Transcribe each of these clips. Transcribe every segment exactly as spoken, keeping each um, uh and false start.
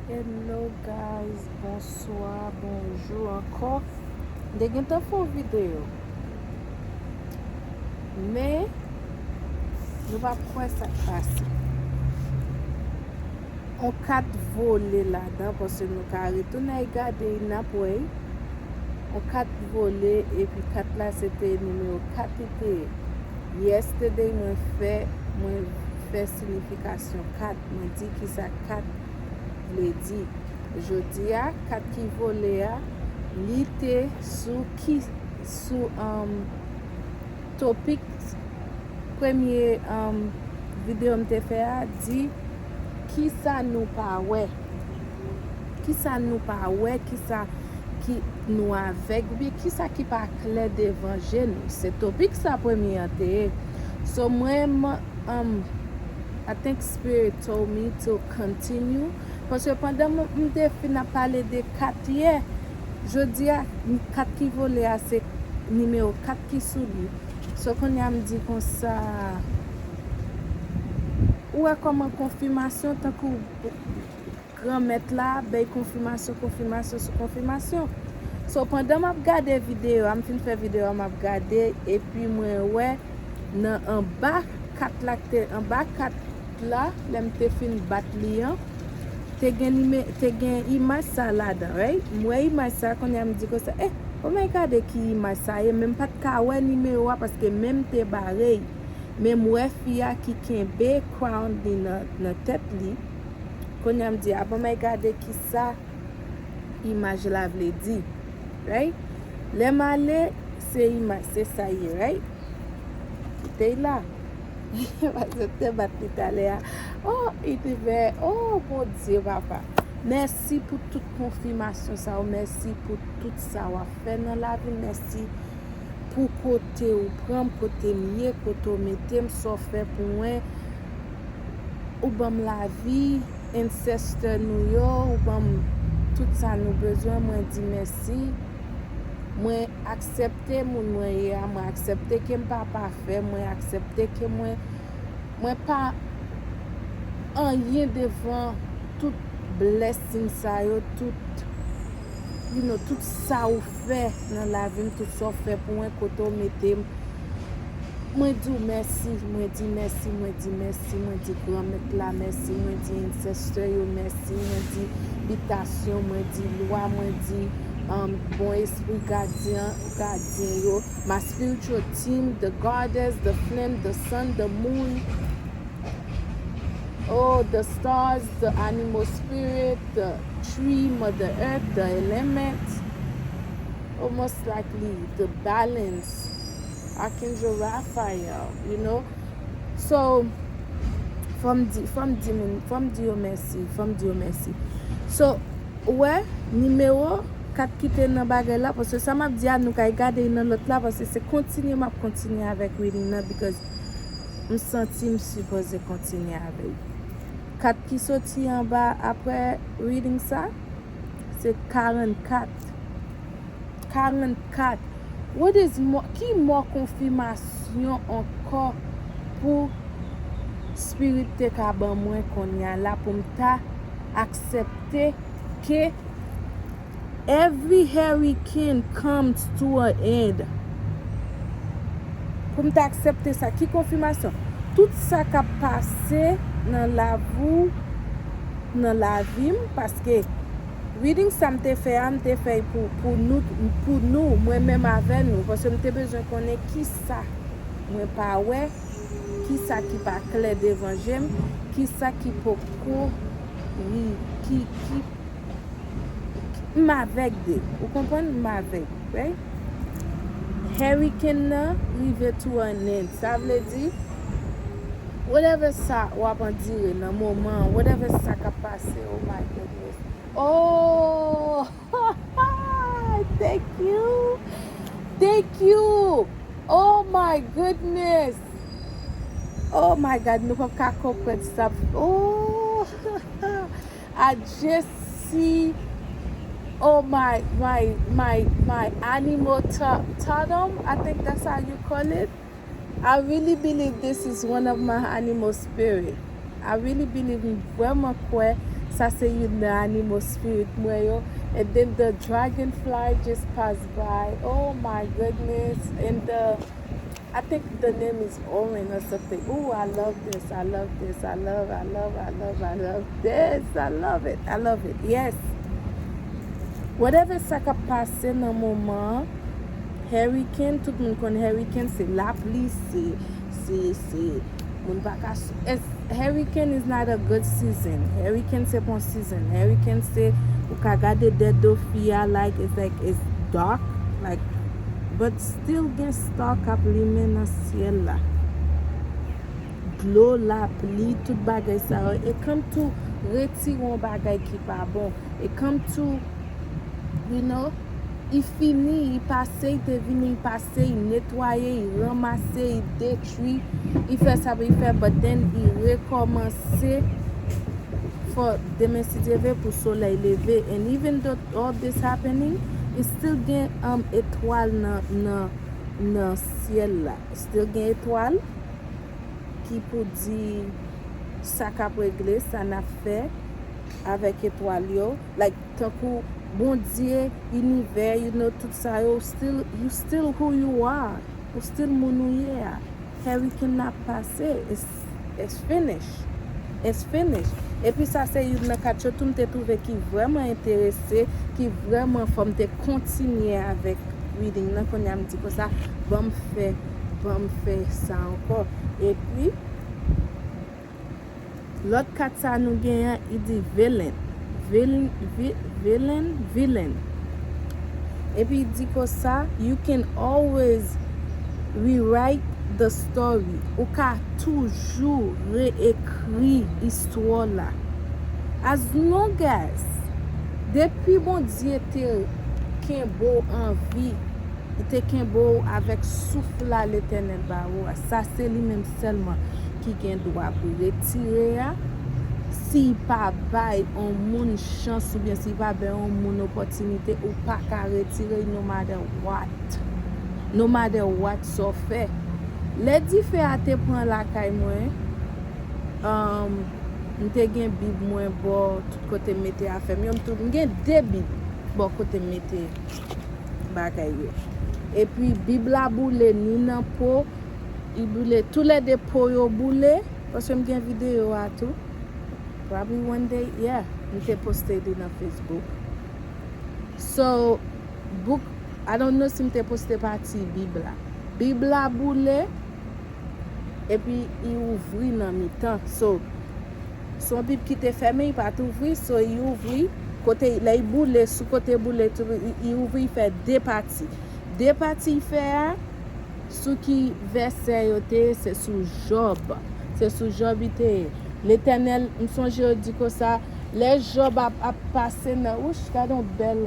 Hello guys, bonswa, bonjou ankò. M te gentan fè yon videyo, men nou p ap kwè sa k pase. On kat vole ladan, paske nou ka retounen al gade y, n ap wè y. On kat vole, epi kat la se te nimewo kat li te ye. Yesterday mwen fè, mwen fè sinifikasyon kat, mwen di kisa kat vle di. Jodi a, kat ki vole a, li te sou ki, sou, um, topik premye, um, videyo m te fè a, di kisa nou pa wè. Kisa nou pa wè, kisa ki nou avèg, oubyen kisa ki pa klè devan je nou. Se topik sa premye an te ye. So mwen, m, um, I think Spirit told me to continue. Paske pandan m, m te fin ap pale de kat yè, jodi a, kat ki vole a se nimewo kat ki sou li. So kounye a m di konsa, ou wè kòman konfimasyon tankou Granmèt la bay konfimasyon, konfimasyon sou konfimasyon. So pandan m ap gade videyo a, m fin fè videyo a, m ap gade, epi mwen wè nan anba kat la, k te anba kat la, lè m te fin bat li an, te gen nime, te gen imaj sa ladan, right? M wè imaj sa, kounye a m di konsa, eh, bon, mwen gade ki imaj sa ye, men m pa t ka wè nimewo a paske men m te bare y. Men m wè fi a ki kenbe crown li nan, nan tèt li. Kounye a m di, a bon, mwen gade kisa imaj la vle di. Right? Lè m ale, se imaj, se sa ye, right? Kite y la. Paske m te bat li talè a. Oh, inivè, oh, Bondye, papa. Mèsi pou tout konfimasyon sa yo. Mèsi pou tout sa w ap fè nan lavi m. Mèsi pou kote ou pran m, kote m ye, kote ou mete m, sa w fè pou mwen. Ou ban m lavi, ancestor nou yo, ou ban m tout sa nou bezwen. Mwen di mèsi. Mwen aksepte moun mwen ye a, mwen aksepte ke m pa pafè, mwen aksepte ke mwen, mwen pa anyen devan tout blessing sa yo, tout, you know, tout sa ou fè nan lavi m, tout sa w fè pou mwen, kote w mete m. Mwen di w mèsi, mwen di mèsi, mwen di mèsi, mwen di Granmèt la mèsi, mwen di ancestor yo mèsi, mwen di bitasyon, mwen di lwa, mwen di, um, bon espri gadyen, gadyen yo, my spiritual team, the goddess, the flame, the sun, the moon, oh, the stars, the animal spirit, the tree, Mother Earth, the element, oh, most likely, the balance, Archangel Raphael, you know. So, fò m di, fò m di moun, fò m di yo mèsi, fò m di yo mèsi. So, ou wè, nimewo kat ki te nan bagay la, paske sa m ap di a, nou kay gade nan lòt la, paske se kontinye m ap kontinye avèk reading nan, because m santi m sipoze kontinye avè l. Kat ki soti anba apre reading sa, se karannkat. Karannkat. What is more, ki mò konfimasyon ankò pou Spirit te ka ban mwen kounye a la pou m ta aksepte ke every hurricane comes to an end. Pou m ta aksepte sa, ki konfimasyon? Tout sa k ap pase nan lavi w, nan lavi m, paske reading sa m te fè a, m te fè l pou, pou nou, pou nou, mwen menm avè nou, paske m te bezwen konnen kisa mwen pa wè, kisa ki pa klè devan je m, kisa ki poko, wi, ki, ki, m avèg de, ou konprann, m avèg, right? Hurricane nan rive to an end, sa vle di, whatever sa w ap andire nan moman, whatever sa k ap pase, oh my goodness, oh, thank you, thank you, oh my goodness, oh my God, nou p ap ka konprann sa, oh, I just see, oh, my, my, my, my animal to-, totem, I think that's how you call it. I really believe this is one of my animal spirit. I really believe, m vrèman kwè Sa se youn nan animo spirit mwen yo. And then the dragonfly just passed by. Oh my goodness. And the, I think the name is Owen or something. Ooh, I love this. I love this. I love, I love, I love, I love this. I love it. I love it. Yes. Whatever sa k ap pase nan moman an, hurricane, tout moun konn hurricane, se lapli, se, se, se, moun pa ka s-, es-, hurricane is not a good season. Hurricane se pa yon season. Hurricane se, ou ka gade dèdo fi a, like, it's like, it's dark, like, but still gen star k ap limen nan syèl la. Dlo, lapli, tout bagay sa yo. E kanm tou retire yon bagay ki pa bon. E kanm tou, you know, i fini, i pase, i te vini, i pase, i netwaye, i ranmase, i detwi, i fè sa pou i fè, but then i rekòmanse for demen si Dye vle pou solèy leve. And even though all this happening, it still gen, um, etwal nan, nan, nan syèl la. Still gen etwal ki pou di sa k ap regle, sa n ap fè avèk etwal yo. Like, tankou Bondye, inivè, you know, tout sa yo, still, you still who you are. Ou still moun ou ye a. Hurricane ap pase. It's, it's finish. It's finish. Epi sa se youn nan kat yo tou m te twouve ki vrèman enterese, ki vrèman fò m te kontinye avèk reading nan. Kounye a m di konsa, ban m fè, ban m fè sa ankò. Epi, lòt kat sa nou genyen an, i di villain. Vil-, vi-, villain, villain. Epi i di konsa, you can always rewrite the story. Ou ka toujou reekri istwa la. As long as, depi Bondye te kenbe w an vi, li te kenbe w avèk souf la Letènèl ba ou a. Sa se li menm sèlman ki gen dwa pou retire a. Si l pa bay yon moun chans oubyen si l pa bay yon moun opòtinite, ou pa ka retire l no matter what. No matter what sa w fè. Lè dife a te pran lakay mwen, um, m te gen bib mwen bò tout kote m mete afè m yo. M tou, m gen de bib bò kote m mete bagay yo. Epi bib la boule ni nan po, li boule, toulède po yo boule, paske m gen videyo a tou. Probably one day, yeah, m te poste li nan Facebook. So, book, I don't know si m te poste pati bib la. Bib la boule, epi li ouvri nan mitan. So, se yon bib ki te fèmen, li pa t ouvri, so li ouvri, kote, lè li boule, sou kote boule, tou, li, li ouvri, li fè de pati. De pati li fè a, sou ki vèsè yo te ye, se sou Jòb. Se sou Jòb li te ye. Letènèl, m sonje yo di konsa, lè Jòb ap, ap pase nan, wouch, gade yon bèl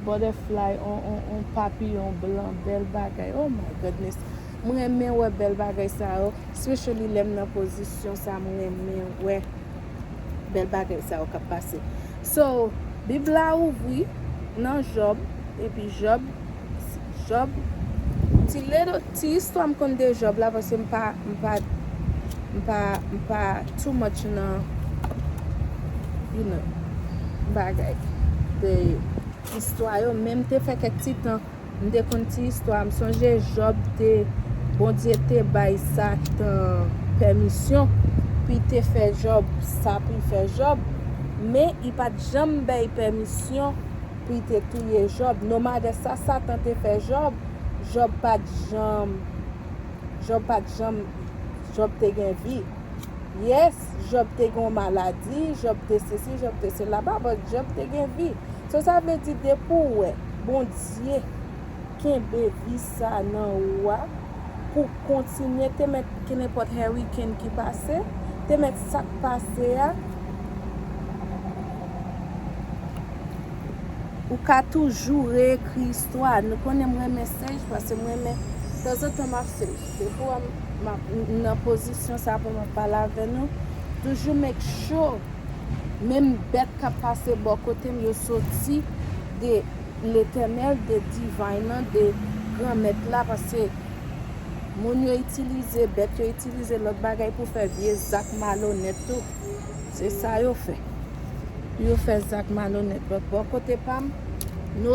butterfly, on, on, on papiyon blan, bèl bagay. Oh my goodness. Mwen renmen wè bèl bagay sa yo, especially lè m nan pozisyon sa, mwen renmen wè bèl bagay sa yo k ap pase. So, bib la ouvri nan Jòb, epi Jòb, Jòb, ti little, ti istwa m konn de Jòb la, paske m pa, m pa, m pa, m pa too much nan, you know, bagay de istwa yo, men m te fè kèk ti tan, m te konn ti istwa. M sonje Jòb te, Bondye te bay Satan pèmisyon pou l te fè Jòb sa pou l fè Jòb, men li pa t janm bay pèmisyon pou l te touye Jòb. No matter sa Satan te fè Jòb, Jòb pa t janm, Jòb pa t janm, Jòb te gen vi. Yes, Jòb te gen yon maladi, Jòb te sesi, Jòb te sela, but Jòb te gen vi. So, sa vle di, depi w wè Bondye kenbe vi sa nan ou a, pou kontinye, te mèt kenenpòt hurricane ki pase, te mèt sa k pase a, ou ka toujou reekri istwa. Nou konnen m renmen sej, paske m renmen, tanzantan m ap sej. Depi w wè m, m ap, m nan pozisyon sa pou m ap pale avè nou, toujou make sure menm bèt k ap pase bò kote m yo soti de Letènèl, de Divine nan, de Granmèt la, paske moun yo itilize, bèt yo itilize lòt bagay pou fè vye zak malonèt tou. Se sa yo fè. Yo fè zak malonèt, but bò kote pa m,